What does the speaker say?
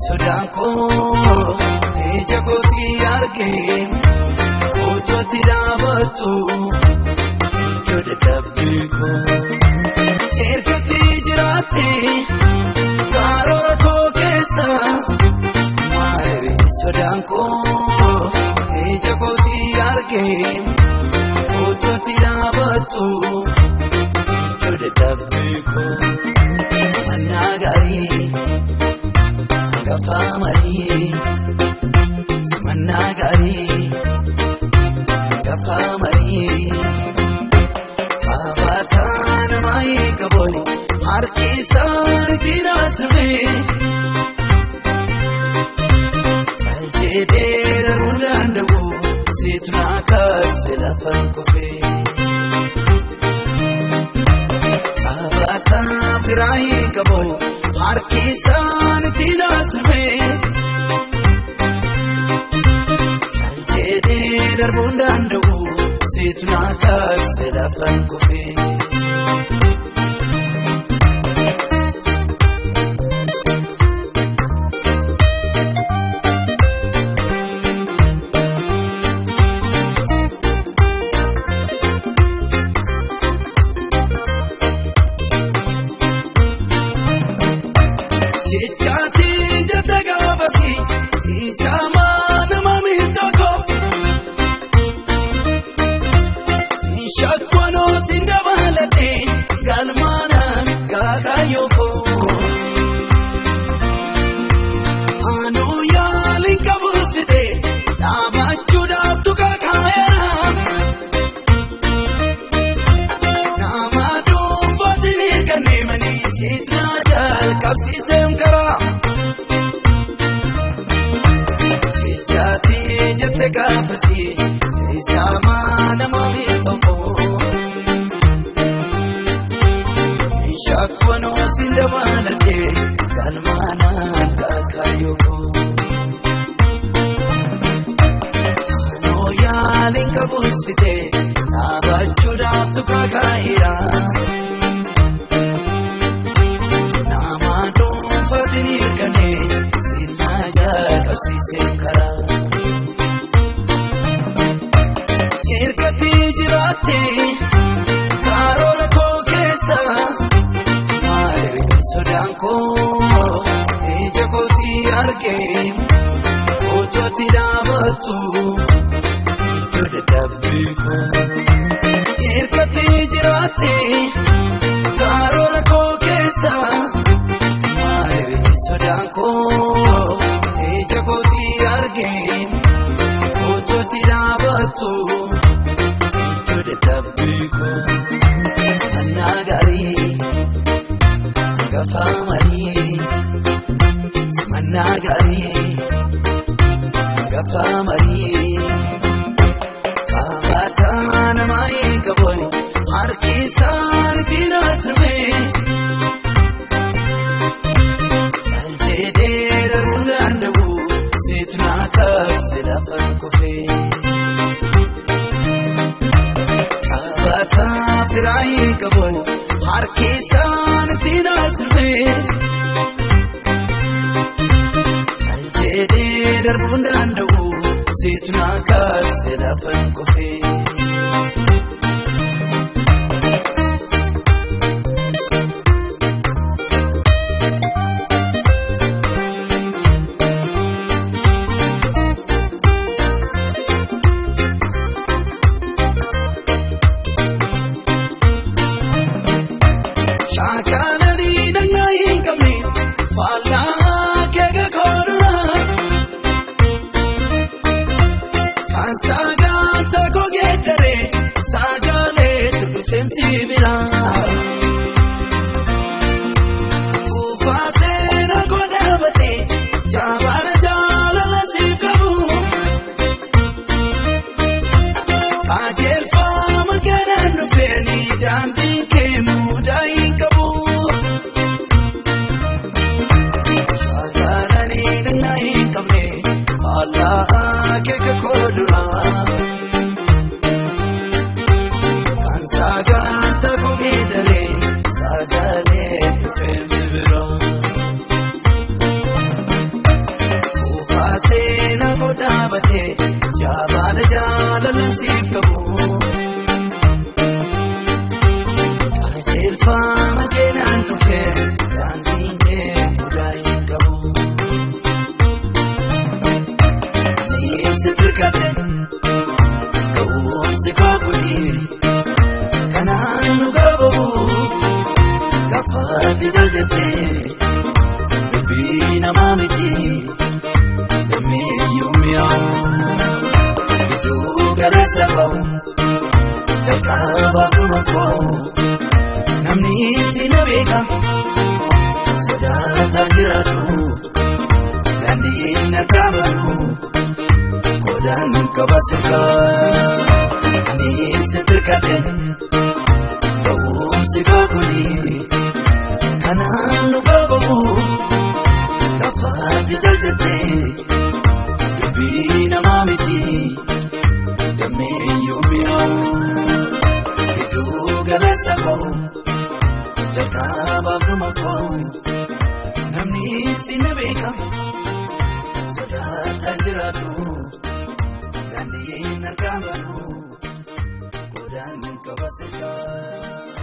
Sodaan koo ija koo si argee utuutti dhaabattu iddoo dadhabbii koo. Ergatti jiraatte karoora koo keessa maali sodaan koo ija koo si argee utuutti dhaabattu iddoo dadhabbii koo. Simannaa gaarii. Gaafa marii simannaa gaarii gaafa marii faafataa namaa eegabooli harki isaaniitti naasumee caljedhee daruu danda'u siitu naa kaase lafaan kufee faafataa firaa eegabooli. Harki isaaniitti naasumee caljedhee darbuun danda'u siitu naa kaase lafaan kufee. Jechaati jette gaafasi isaama nama miidhagoo shakkanoo si dabalatee galmaanaan gaagaayoo anuu yaaliin qabuusite dhaabachuudhaaf tuqaa kaayera nama dhuunfaatti kenneemanii siitnaa jalqabsiiseen karaa. Jechaati jette gaafasi isaama nama miidhagoo shakkanoo si dabalatee galmaanaan gaagaayoo. Anoo yaaliin qabuusfite dhaabachuudhaaf tuqaa kaa'eera. Nama dhuunfaatti ni hirkannee siitnaa jalqabsiisee karaa. Ergatti jiraatte karoora koo keessa maali sodaan koo ija koo si argee utuutti dhaabattu iddoo dadhabbii koo. Ergatti jiraatte karoora koo keessa maali sodaan koo ija koo si argee utuutti dhaabattu iddoo dadhabbii koo. Simannaa gaarii gaafa marii simannaa gaarii gaafa marii faafataa namaa eegabooli harki isaaniitti naasumee caljedhee darbuu danda'u siitu naa kaase lafaan kufee. Faafataa firaa eegabooli harki isaaniitti naasumee caljedhee darbuu danda'u siitu naa kaase lafaan kufee. Shaakala diidangaa hin qabne faallaa keeka koodura kan sagantaa koo geeddaree sagalee tullufeemsi biraa. Kuufaa seera koo dhaabatee jabaara jaalala siif qabu. Qajeelfama kanaan dhufeeni daandii kee mudaa hin qabu. Shaakalanii dhannaa hin qabne faallaa keeka koodura. Kan sagantaa koo geeddaree sagalee dhufeemsi biraa. jaljattee dubbii namaa miti dammeeyyuu mi'aawu gidduu galeessa ba'u jalqaba dhuma koo namni si na beeka sodaataa jiraatu daandiin na kaabanu qodaan qaba sirkaa ani si tirkadhe ba'umsi koo kuni kanaan nu qabamu lafaatti jaljattee dubbii namaa miti dammeeyyuu mi'aawu gidduu galeessa ba'u jalqaba dhuma koo namni si na beeka sodaataa jiraatu daandiin argaa balu qodaan qaba sirkaa.